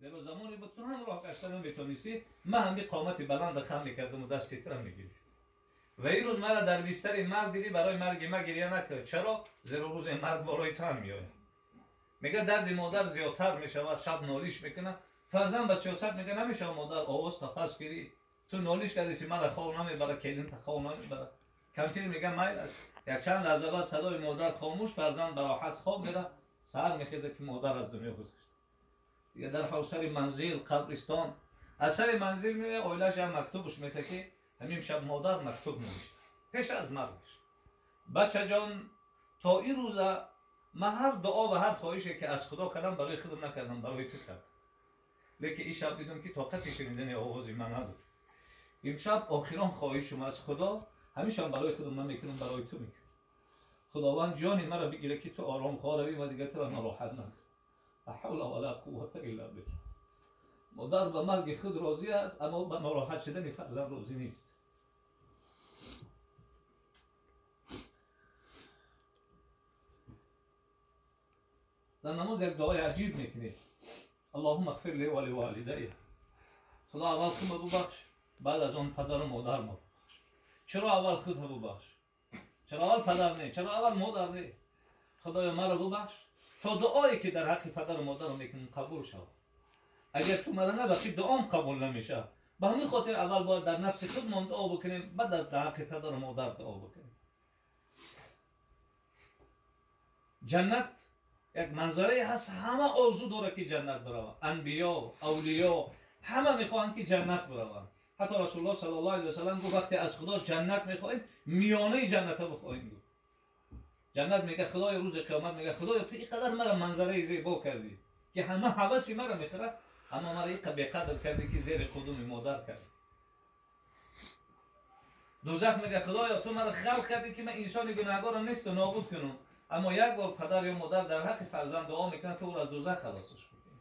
Зеро замоне буд ту ҳам роҳ гашта наметонисти, ман ҳами қомати баланд хам мекардам ва дасти тура мегирифт. Ва ин рӯз мара дар бистари марг дидӣ, барои марги ма гиря накард. Чаро? Зеро рӯзи марг болои ту ҳам меояд. Мега дарди модар зиёдтар мешавад, шаб нолиш мекунад. Фарзанд ба сиёсат мега намешавад модар овоз та пас гирӣ. Ту нолиш кардиси мара хов намебара, келин та хов намебара. Кампир мега майл аст. Якчанд лаҳза баъд садои модар хомӯш, фарзанд ба роҳат хоб мера, саҳар мехеза ки модар аз дунё гузашта. Дига дар ҳол сари манзил, қабристон. Аз сари манзил меояд, оилааш як мактубаш мета ки ҳамин шаб модар мактуб навишта пеш аз маргаш. Бачаҷон, то ин рӯза ман ҳар дуо ва ҳар хоҳише ки аз Худо кардам барои худам накардам, барои ту кардам. Лекин ин шаб дидам ки тоқати шунидани овози ман надошт. Имшаб охирон хоҳишам аз Худо, ҳамешам барои худам намекунам, барои ту мекунам. Худованд ҷони маро бигирад ки ту ором хоравӣ ва дигар туро нороҳат накунам. Ла ҳавла ва ла қуввата илла биллаҳ. Модар ба марги худ розӣ аст, аммо ба нороҳат шудани фарзанд розӣ нест. Дар намоз як дуои аҷиб мекунед: Аллоҳумма иғфир ли ва ливолидайя. Худо аввал худро бубахш, баъд аз он падару модарро бубахш. Чаро аввал худро бубахш? Чаро аввал падар не? Чаро аввал модар не? Худоё маро бубахш то дуое ки дар ҳаққи падару модарро мекунам қабул шавад. Агар ту маро набахшӣ, дуом қабул намешавад. Ба ҳамин хотир аввал бояд дар нафси худмон дуо бикунем, баъд аз дар ҳаққи падару модар дуо бикунем. Ҷаннат як манзарае ҳаст, ҳама орзу дорад ки ҷаннат бираванд. Анбиё, авлиё ҳама мехоҳанд ки ҷаннат бираванд. Ҳатто Расулуллоҳ саллаллоҳу алайҳи васаллам гуфт вақте аз Худо ҷаннат мехоҳем, миёнаи ҷанната бихоҳем. Гуфт ҷаннат мега Худоё, рӯзи қиёмат мега Худоё, ту инқадар мара манзараи зебо кардӣ ки ҳама ҳаваси мара мехӯрад, аммо мара инқа беқадр кардӣ ки зери қудуми модар кардӣ. Дӯзах мега Худоё, ту мара халқ кардӣ ки ман инсони гунаҳгорам несту нобуд кунам, аммо як бор падар ё модар дар ҳаққи фарзанд дуо мекунад, ту ӯро аз дӯзах халосаш бикунӣ.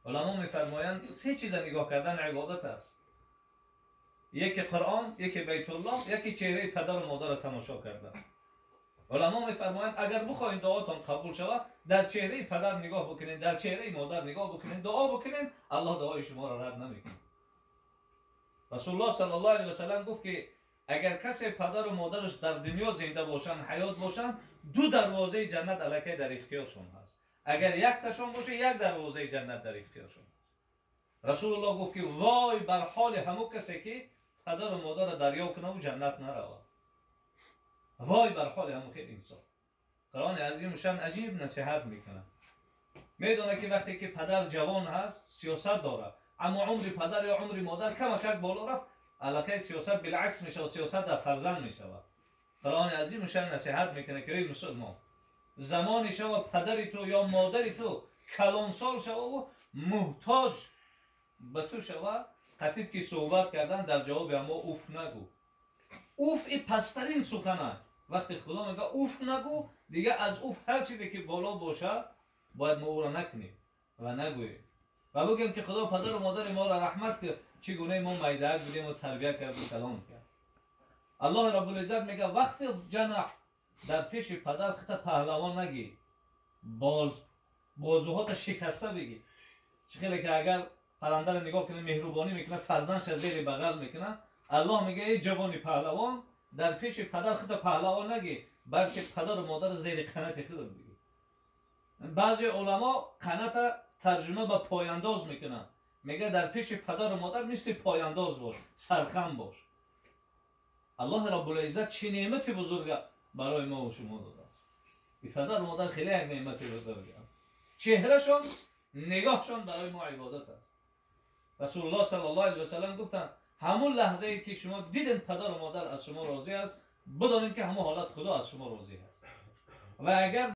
Уламо мефармоянд се чиза нигоҳ кардан ибодат аст: яке Қуръон, яке Байтуллоҳ, яке чеҳраи падару модарро тамошо кардан. Уламо мефармоянд агар бихоҳед дуотон қабул шавад, дар чеҳраи падар нигоҳ бикунед, дар чеҳраи модар нигоҳ бикунед, дуо бикунед, Аллоҳ дуои шуморо рад намекунад. Расулуллоҳ саллаллоҳу алайҳи васаллам гуфт ки агар касе падару модараш дар дунё зинда бошанд, ҳаёт бошанд, ду дарвозаи ҷаннат аллакай дар ихтиёршон ҳаст. Агар якташон боша, як дарвозаи ҷаннат дар ихтиёршон ҳаст. Расулуллоҳ гуфт ки вой бар ҳоли ҳамон касе ки падару модарро дарё кунаву ҷаннат наравад. Вой бар ҳоли ҳамон хел инсон. Қуръони азимушшаън аҷиб насиҳат мекунад. Медонад ки вақте ки падар ҷавон ҳаст, сиёсат дорад, аммо умри падар ё умри модар камакак боло рафт, аллакай сиёсат билакс мешавад, сиёсат дар фарзанд мешавад. Қуръони азимушшаън насиҳат мекунад ки эй мусулмон, замоне шава падари ту ё модари ту калонсол шававу муҳтоҷ ба ту шава, қатид ки суҳбат кардан дар ҷавоби ҳамо уф нагӯ. Уф и пасттарин сухан аст. Вақте Худо мега уф нагӯ, дига аз уф ҳар чизе ки боло бошад бояд мо ӯро накунем ва нагӯем ва бигӯем ки Худо падару модари моро раҳмат кунад, чӣ гунаи мо майдаак будем ва тарбия карду калон кард. Аллоҳ Раббулиззат мега вақфи ҷанаҳ, дар пеши падар хита паҳлавон нагӣ, бозуҳота шикаста бигӣ. Чӣ хеле ки агар паррандаро нигоҳ кунад, меҳрубонӣ мекунад, фарзандша зери бағал мекунад. Аллоҳ мега эй ҷавони паҳлавон, дар пеши падар хита паҳлавон нагӣ, балки падару модар зери қанати худат бигӣ. Баъзе уламо қаната тарҷума ба пояндоз мекунанд. Мега дар пеши падару модар мисли пояндоз бош, сархам бош. Аллоҳ Раббулиззат чӣ неъмати бузурга барои мо ва шумо додааст. И падару модар хеле як неъмати бузург аст. Чеҳрашон, нигоҳшон барои мо ибодат аст. Расулуллоҳ саллаллоҳу алайҳи васаллам гуфтанд ҳамон лаҳзае ки шумо дидед падару модар аз шумо розӣ аст, бидонед ки ҳамон ҳолат Худо аз шумо розӣ аст. Ва агар